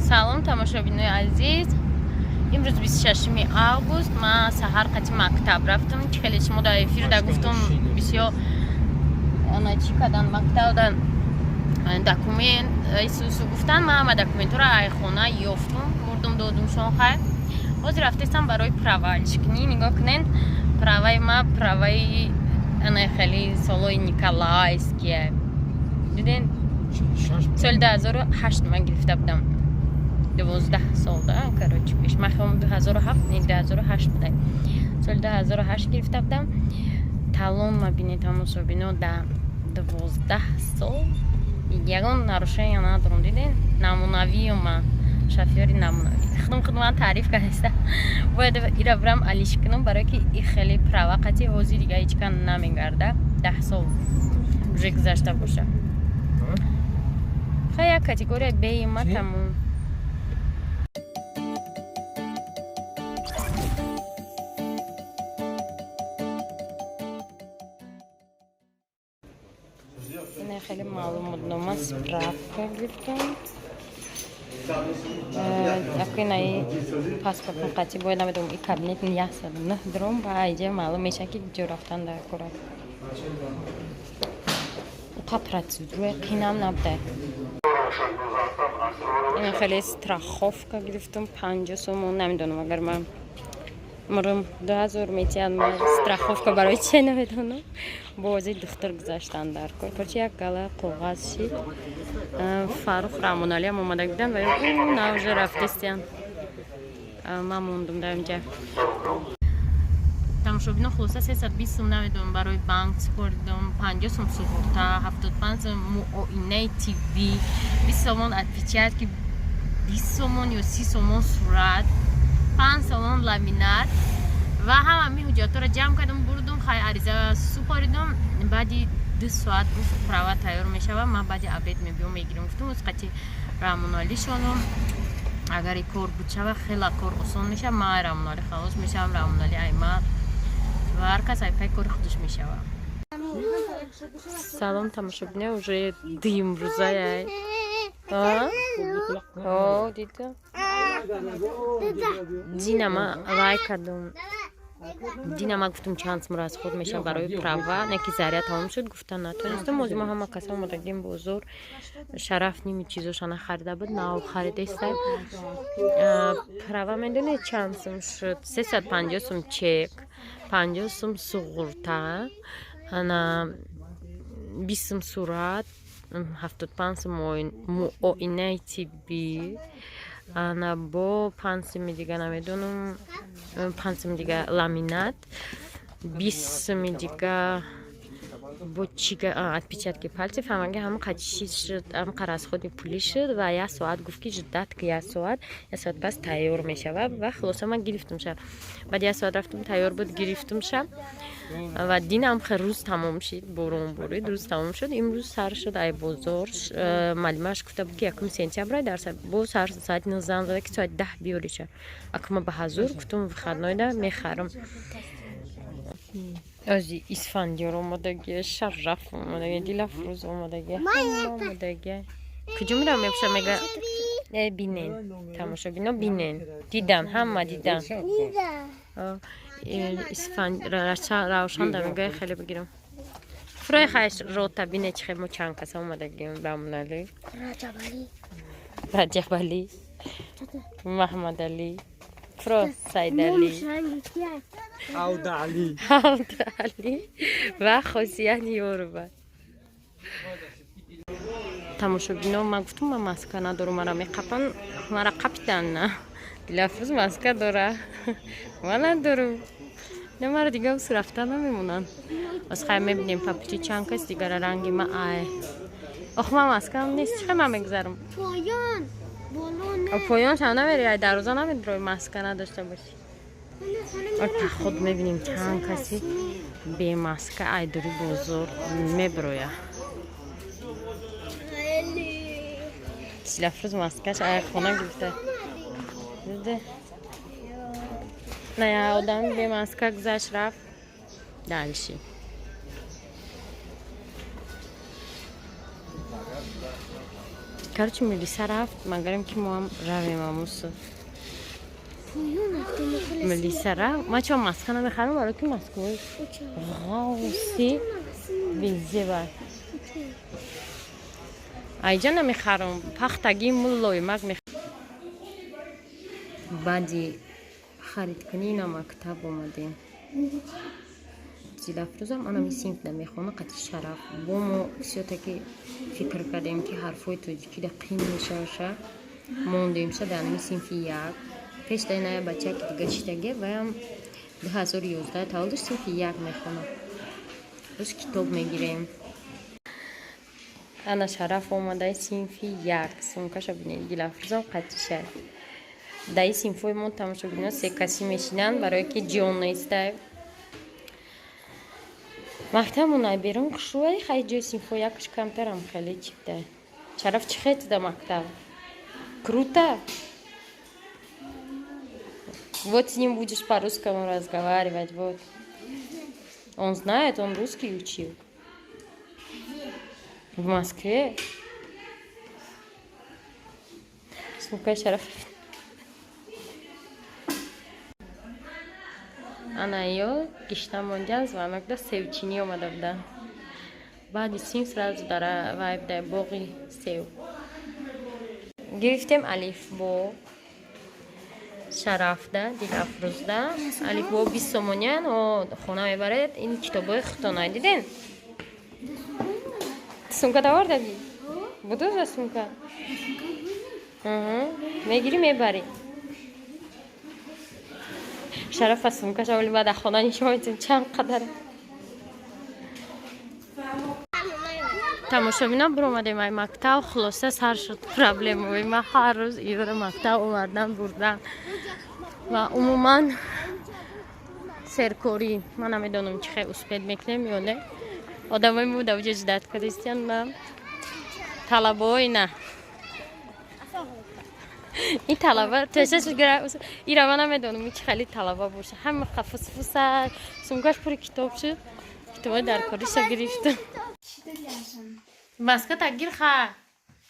Салом, тамошобинои азиз. Имрӯз 26 август. Ман саҳар қати мактаб рафтам. Чӣ хеле шумо дар эфир да гуфтам, бисёр ана чӣ кадан, мактабда документ исусу гуфтан. Ман ҳама документҳоро ай хона ёфтум, бурдум, додумшон. Хайр, ҳозир рафтестам барои права алишкунӣ. Нигоҳ кунед, праваи ма праваи ана хеле солои николаевские, диден? Соли 2008 ман гирифта будам, 12 сол да, короче, пеш. Ман хелм 2007, не, 2008 буда. Соли 2008 гирифта будам. Талон ма бинед, тамошобино, да 12 сол ягон нарушения надорам, диден? Намунавию ма шофёри намунавӣ. Худам худам ман таъриф кардаста. Бояд ира бирам алиш кунам, барое ки и хеле права қати ҳозир дига ҳеҷ кан намегарда, 10 сол уже гузашта боша. Хай, як категория беи ма тамом. Хеле маълумотнома, справка гирифтам. Акинаи паспортм қатӣ бояд, намедонам, и кабинет 109 диром ба иҷа маълум мешавад, ки ҷо рафтан дар кора. Уқа процедураи қинам набуда. Ин хеле страховка гирифтам, 50 сомон. Намедонам, агар ман мурум, 2000 метиҳанд. Ма страховка барои че, намедонам. Бози духтур гузаштан дар кор. Короче, як гала коғаз шид. Фаррух, Раҳмоналиам омада буданд ва на уже рафтестиян, ман мондум дар инҷа. Тамошобино, хулоса, 320 сум, намедонам, барои банк супоридам, 50 сум суғурта, 75 сум муоинаи тиббӣ, 20 сомон отпечатки, 20 сомон ё 30 сомон сурат, 5 сомон ламинат ва ҳама ми ҳуҷҷатҳоро ҷамъ кардам, бурдум. Хай, ариза супоридам. Баъди 2 соат гуфт, права тайёр мешавад, ман баъди обед мебиём, мегирам. Гуфтум, қати Раҳмоналӣ шонам, агар и кор буд шава, хела кор осон мешавад. Ман ай Раҳмоналӣ халос мешавам, Раҳмоналӣ ай ман ва ҳар кас ай пай кори худаш мешавад. Салом, тамошобино, уже дуюм рӯзая. Дида, динама лай кардум. Дина ма гуфтум, чанд сум расход мешавад барои права, не ки заря тамом шуд, гуфта натонистам. Ози мо ҳама каса омадагим бозор. Шараф ними чизоша нахарида буд, нав харидеста. Права медонед чанд сум шуд? 350 сум чек, 50 сум суғурта, ана 20 сум сурат, 75 сум муоинаи тиббӣ, ана бо 5 суми дига, намедонам, 5 суми дига ламинат, 20 суми дига бо чига, отпечатки пальцев. Ҳамаги ҳама чиз шуд, ҳамақа расходи пулӣ шуд. Ва як соат гуфт, ки ждать ки як соат, як соат пас тайёр мешавад. Ва хулоса, ман гирифтумша. Баъд як соат рафтум, тайёр буд, гирифтумша. Ва динам хе рӯз тамом шид, борон борид, рӯз тамом шуд. Имрӯз сар шуд ай бозор. Маълимааш гуфта буд, ки 1 сентябр дар бо сар соати 9 занг зада, ки соати 10 биёриша. Акма ба ҳазур гуфтум, выходнойда мехарам. Ози Исфандиёр омадагия, Шараф омадагия, Дилафрӯз омадагия, ҳама омадагия. Куҷо мирам, мепуша, мега бинен, тамошобино бинен, дидан, ҳама дидан. Равшанда мега, хеле бигирам. Фурои хайш рота бине, чи хел мо чанд каса омадагием: Бамунали, Раҷабалӣ, Маҳмадалӣ, фуро, Сайдалӣ, Авдалӣ, Авдалӣ ва Хосият Ёрова. Тамошобино, ман гуфтум, ман маска надорум, мара меқапан, мара қапидан. На, Дилафрӯз маска дора, ман надорум. На, мара дига ус рафта намемонанд. Аз хай мебинем, по пути чанд кас дигара ранги ма ай. Ох, ман маскам нест, чӣ ман мегузарам? Поён, боло не. Поён шам намери, ай дарвоза намедрои, маска надошта бошӣ. Худ мебинем, чанд каси бемаска айдури бозор меброя. Дилафрӯз маскаш ай хона гирифта. На, я одами бемаска гузашт, рафт дальше. Короче, Мелиса рафт, магарем, ки мо ҳам равем. Амусу Мелиса рафт. Ма чо маска намехарам, барои ки маскаҳои ғавси безеба айҷа намехарам, пахтаги муллоимак. Баъди харидкунӣ ина мактаб омадем. Дилафрӯзам анами синфда мехона қати Шараф. Бо мо всё-таки фикр кардем, ки ҳарфҳои тоҷикида қин мешаваша, мондемша дар анами синфи як. Пеш дар ина бачаки дига читаге, ваям 2011 таваллудш, синфи як мехона. Боз китоб мегирем. Ана Шараф омадаи синфи як, сумкаша бинед. Дилафрӯзам қатиша. Дар ин синфҳои мо, тамошобино, се касӣ мешинанд, барое ки ҷон нестай. Мактабмон ай берун хушрӯай, хай, ҷои синфҳо якаш камтарам, хеле чипта. Шараф, чӣ хетида мактаб? Круто? Вот с ним будешь по-русскому разговаривать. Вот он знает, он русский учил в Москве. Сумкаи Шараф. Ана ё гишта монҷан, звонок да, севчинӣ омада буда. Баъди синф сразу дар вай буда, боғи сев. Гирифтем алифбо Шарафда, Дилафрӯзда. Алифбо 20 сомонян, хона мебаред. Ин китобҳои худтона диден. Сумка давардаги буду, за сумка мегирӣ, мебарӣ. Шарафа сумкаша оли баъд хона нишон медиҳем, чанд қадар. Тамошобинон, биромадем ай мактаб. Хулоса, сар шуд проблемаи ма. Ҳар рӯз иёра мактаб овардан, бурдан ва умуман серкорӣ. Ман намедонам, чӣ хел успеть мекунем ё не. Одамои мо давҷа ждать кардистиян на талабаҳои на ин талаба тешаш. Ира ман намедонам, чӣ хели талаба боша. Ҳама фусфуса, сумкаш пури китоб шуд. Китобои даркориша гирифтам. Маска тагир ха.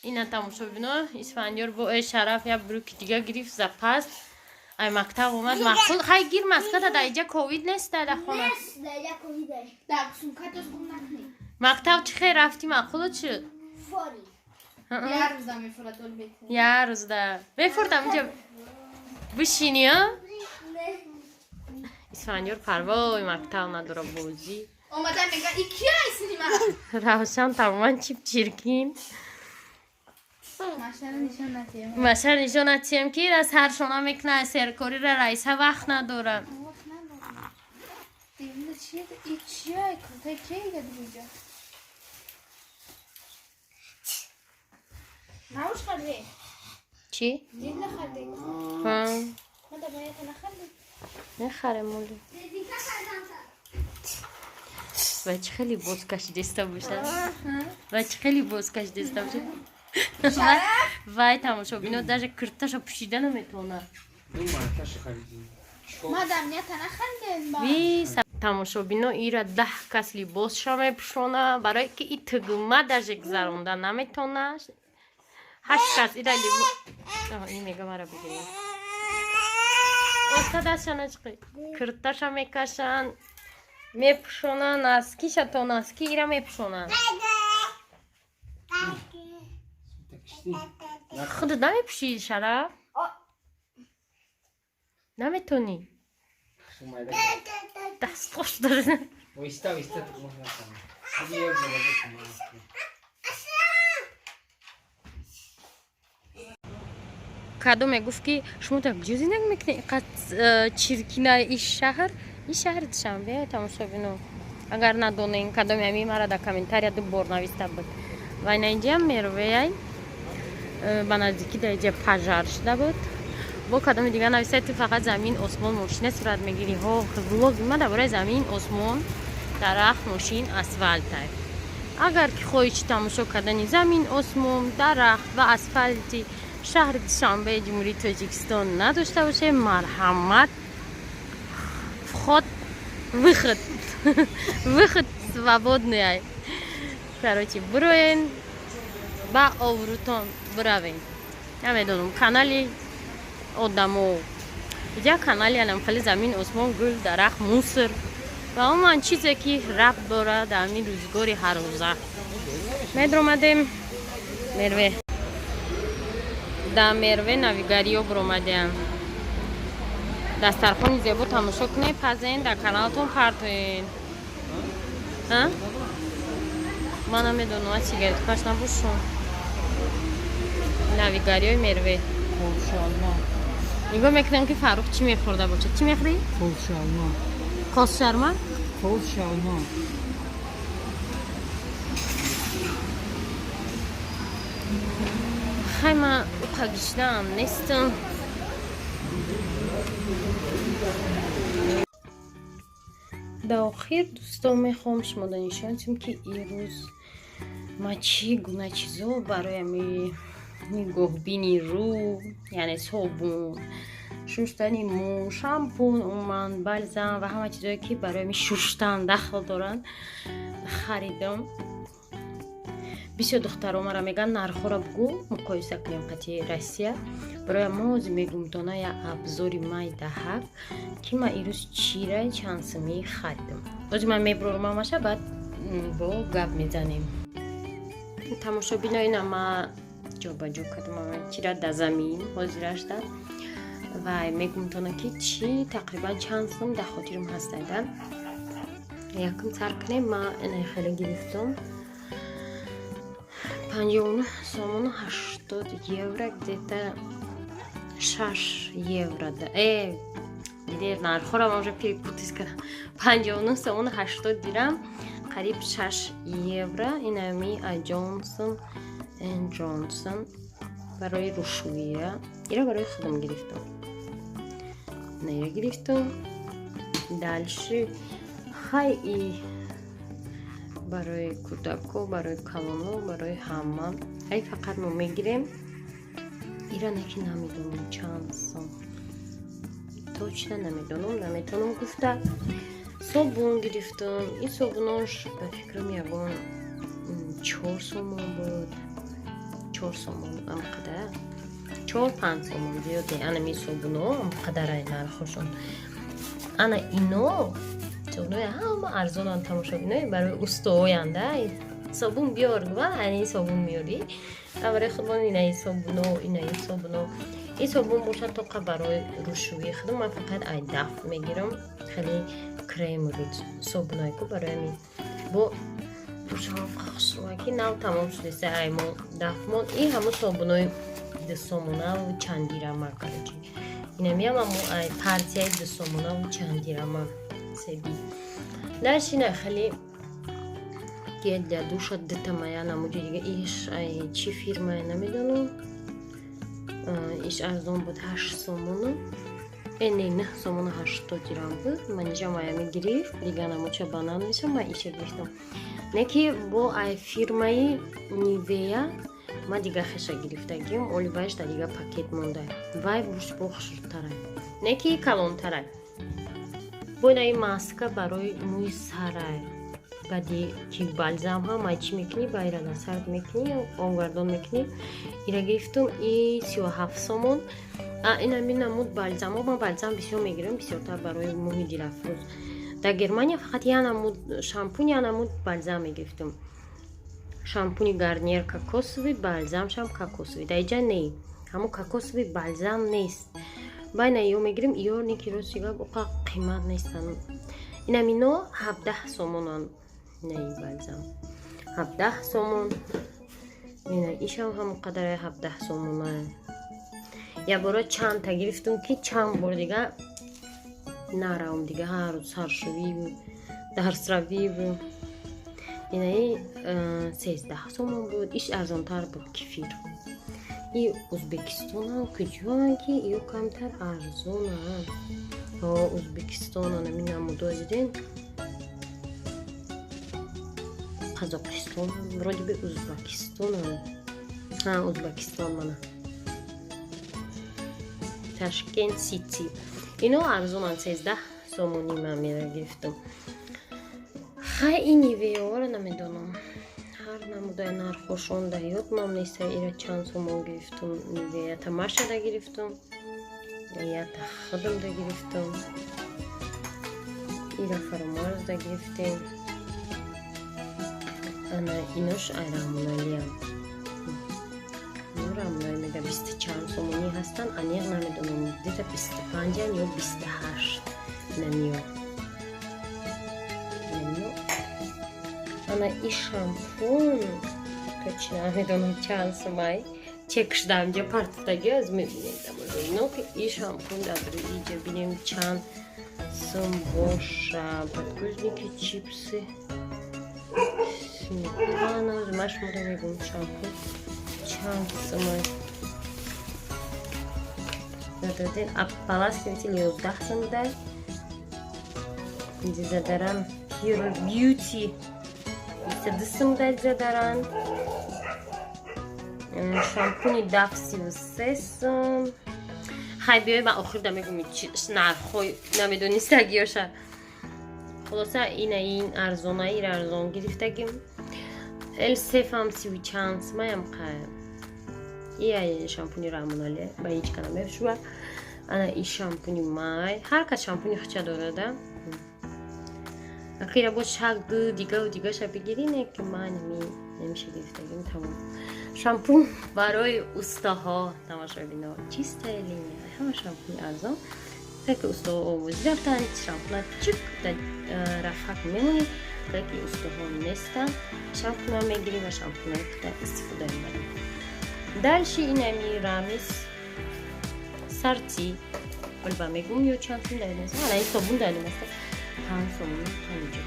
Ина, тамошобино, Исфандиёр бо э Шараф як брюки дига гирифт, запас. Ай мактаб омад, маъқул. Хай, гир маската, дар иҷа ковид неста, дар хона. Мактаб чӣ хел рафтӣ, маъқулу шуд? Як рӯзда мефурдам, инҷа бишинӣ, а Исфандиёр парвои мактаб надора, бозӣ. Равшан тамоман чип чиркин. Машара нишон натиҳем, ки ра саршона мекуна. Серкорира раиса вақт надорам. Чӣ мехарем? Оли ва чӣ хеле боз кашидеста бошад, ва чӣ хеле боз кашидеста бошад. Вай, тамошобино, даже кирташа пӯшида наметавонад. Тамошобино, ира 10 кас либосша мепӯшона, барое ки и тугма даже гузаронда наметавона. Ҳашт кас ира либо ин мега, мара бигирем. Оста дастша начиқи, кирташа мекашанд, мепӯшонанд, носкиша то носки ира мепӯшонанд. Худат намепӯшӣ, Шараф? Наметонӣ? Дастхош дора. Оҳиста, оҳиста. Тугма. Кадо мегуфт, ки шумо дар куҷо зиндагӣ мекунед, инқадр чиркина ин шаҳр? Ин шаҳри Душанбе, тамошобино. Агар надонем, кадоми ами мара дар комментария ду бор нависта буд. Ва ина инҷаам мервеяй, ба наздикӣ дар инҷа пожар шуда буд. Бо кадоми дигар нависта: ту фақат замин, осмон, мошина сурат мегирӣ. Ҳо, влоги ма дар бораи замин, осмон, дарахт, мошин, асфалтай. Агар ки хоҳиши тамошо кардани замин, осмон, дарахт ва асфалти шаҳри Душанбеи Ҷумҳурии Тоҷикистон надошта бошем, марҳамат, вход, выход, выход свободный. Короче, бироен ба обрӯтон. Биравем, намедонам, канали одамо иҷа, канали анам хеле замин, осмон, гул, дарахт, мусор ва умуман чизе ки рабт дорад дар ҳамин рӯзгори ҳаррӯза. Медромадем Мерве, да Мерве навигариё биромадем. Дастархони зебо тамошо кунед, пазен, дар каналтон партоен. Ман намедонам, а сигареткаш набошум. Навигариёи Мерве нигоҳ мекунам, ки Фаррух чӣ мехӯрда бошад. Чӣ мехӯрӣ? Қозшалма. Қозшарма. Қозшалма. Хай, ман уқа гишнаам нестам. Дар охир, дӯстон, мехоҳам шумода нишон диҳам, ки имрӯз ман чӣ гуна чизо барои ами нигоҳбини рӯ, яъне собун, шуштани мӯ, шампун, умуман балзам ва ҳама чизое, ки барои ами шуштан дахл доранд, харидам. Бисёр духтаро мара мегӯянд, нархҳоро бугӯ, муқоиса кунем қати Россия. Барои мо ҳозир мегумтона як абзори майдаҳак, ки ман ирӯз чира чанд сумӣ харидам. Ҳозир ман мебурорам ҳамаша, баъд бо гап мезанем. Тамошобино, ина ма ҷобаҷо кардам чира да замин ҳозирашда ва мегумтона, ки чӣ тақрибан чанд сум дар хотирам ҳастайда. Якум сар кунем, ма ина хеле гирифтам, 59 сомону 80 евро, где-то 6 евро. Диде, нархҳоро ман уже перепутать кардам. 59 сомону 80 дирам, қариб 6 евро. Инами Джонсон энд Джонсон барои рӯшӯия. Ира барои худам гирифтам, наира гирифтам. Дальше, хай, и барои кӯдако, барои калоно, барои ҳама. Ай фақат мо мегирем ира, не ки намедонам чанд сом, точно намедонам, наметавонам гуфта. Собун гирифтам. Ин собунош ба фикрам ягон 4 сомон буд, 4 сомон, амқадар, 4-5 сомон зиёде. Анами собуно амқадарай нархошон. Ана ино собунои ҳама арзонанд, тамошобинои, барои устоянда. Собун биёр, ва ани собун меёрӣ. Барои худмон инаи собуно, инаи собуно. Ин собун бошад тоқа барои рӯшӯии худам. Ман фақат ай Даф мегирам, хеле крем собунайку барои ами бо ки нав тамом шудеса, ай мо Дафмон. И ҳамун собунои 2 сомонаву чанд дирама, короче, инамиам ҳамун ай партияи 2 сомонаву чанд дирама себи. Дальше ина хеле гель для душа дитамая намуди дига. Иш ай чӣ фирмае, намедонам. Иш арзон буд, 8 сомону, не, 9 сомону 80 дирам буд. Манижа маями гирифт, дига намуча ба нанависам, ман иша гирифтам. Не ки бо ай фирмаи Нивея ма дига хеша гирифтагим, оли вайш дар дига пакет монда. Вай буш бо хушрӯтарай, не ки калонтарай. Бо инаи маска барои мӯи сарай. Баъди ки балзам ҳама чӣ мекунӣ, ба ира насард мекунӣ, онгардон мекунӣ. Ира гирифтум, и 37 сомон. Инами намуд балзамо. Ман балзам бисёр мегирам, бисёртар барои мӯи дилафрӯз. Дар Германия фақат як намуд шампунь, як намуд балзам мегирифтум: шампуни Гарниер кокосовый, балзамшам кокосовый. Дар иҷа не, ҳамун кокосовый балзам нест. Байна ё мегирим, ё неки. Рости гап, оқа қимат нестанд. Инамино 17 сомонанд. Наи балзам 17 сомон, ина ишам ҳамон қадаре 17 сомона. Якбора чандта гирифтум, ки чанд бор дига наравам, дига ҳар рӯз саршӯвиву дарсравиву. Инаи 13 сомон буд, иш арзонтар буд. Кефир и Узбекистонам куҷоан, ки ё камтар арзонанд? Узбекистонан ами намудо диден, Қазоқистон, вроде бы Узбекистонам. Узбекистон, мана Ташкент Сити. Ино арзонанд, 13 сомонӣ ман мера гирифтам. Хай, ин Нивеяро намедонам. Ҳар Намудай нархошонда ёдмам неста, ира чанд сомон гирифтум. Ята Машада гирифтум, ята худамда гирифтум, ира Фаромарзда гирифтем. Ана инош айрамоналиям. Рамоналӣ мега 24 сомонӣ ҳастанд, аниқ намедонам, где-то 25 ё 28 намиё. Ана и шампун точно намедонам чанд сумай. Чек шуда инҷа партофтагӣ аз мебинем тамошобино, ки и шампун дар иҷа бинем чанд сум боша. Подгузники, чипсы, сметана. Ма шуморо мегӯм шампун чанд сумай. Дадин ополаскиватель 11 сум будай. Дезодорант Pure Beauty 22 сум будай дезодорант. Шампуни Dove 33 сум. Хай биёй, ман охирда мегӯм нархҳои намедонистагиёша. Хулоса, ина ин арзона, ира арзон гирифтагим. Элсефам сиву чанд сумаям қай. Ия шампуни Рамонале ба ҳеҷ ка намешува. Ана и шампуни май. Ҳар кас шампуни хуча дорада. Акира бо шак ду дигаву дигаша бигирине, ки ман намиша гирифтагим, тамом. Шампун барои устаҳо, тамошобино, чистая линия, ҳама шампуни арзон. Ки устаҳо овозӣ рафтанд, шампуна чик рафак мемонӣ. Ки устаҳо нестанд, шампуна мегирӣ ва шампунаи худа истифода мебарӣ. Дальше инами Рамис сарти ба мегум ё чанд сум даёдам. Ана ин собун даёдам аст, 5 сомону 50.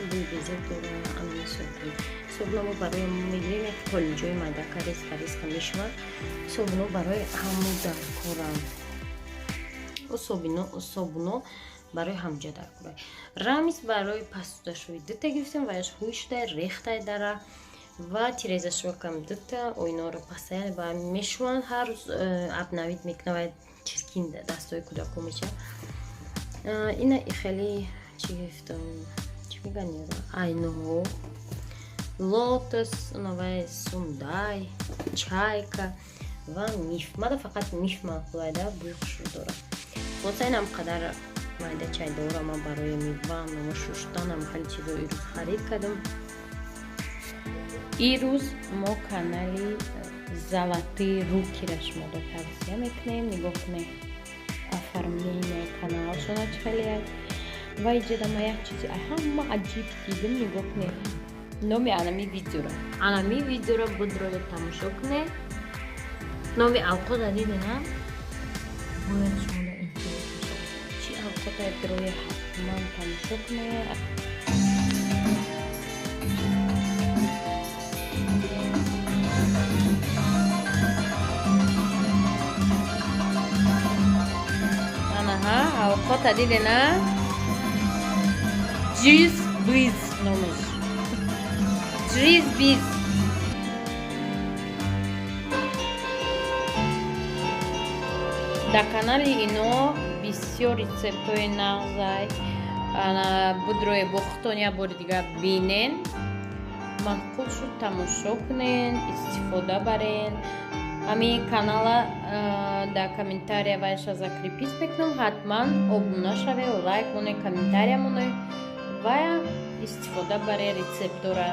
Бӯи безеб дора. Ана собун. Собунамо барои мегирем, як қолинҷои майдака резка резка мешавад. Собуно барои ҳаму даркорам. Собуно барои ҳамҷа даркора. Рамис барои пасудашӯи дута гирифтем, ваяш ҳуй шуда рехтай дара ва тирезашӯакам дута. Оиноро постоянно ба мешӯванд, ҳар рӯз обновить мекунад ва чиркин дастои кӯдако мешавад. Ина хеле чӣ гирифтам, чӣ мегӯянд, айноҳо: Лотос, навай Сундай, Чайка ва Миф. Мада фақат Миф маъқулайда, бӯи хушрӯ дорад. Хулоса, инам қадар майда чай дора ман барои миванамо шуштанам хеле чизо ирӯз харид кардам. Ирӯз мо канали Золотые рукира шуморо тавсия мекунем. Нигоҳ кунед оформление каналшона чӣ хеле. Ва иҷода ма як чизи ҳама аҷиб дидим. Нигоҳ кунед номи анами видеоро, анами видеоро будрода тамошо кунед. Номи авқота дидена, бояд шуморо интерес бошад, чӣ авқота дроя, ҳатман тамошо кунед. Анаҳа авқота дидена, Джиз Биз номаш, Джиз Биз. Дар канали ино бисёр рецептҳои нағзай. Будрои бохтон як бори дигар бинен, маъқул шуд, тамошо кунен, истифода барен. Ҳамин канала дар комментария вайша закрепить мекунам. Ҳатман обуна шавед, лайк монед, комментария монед ва истифода баред рецептора.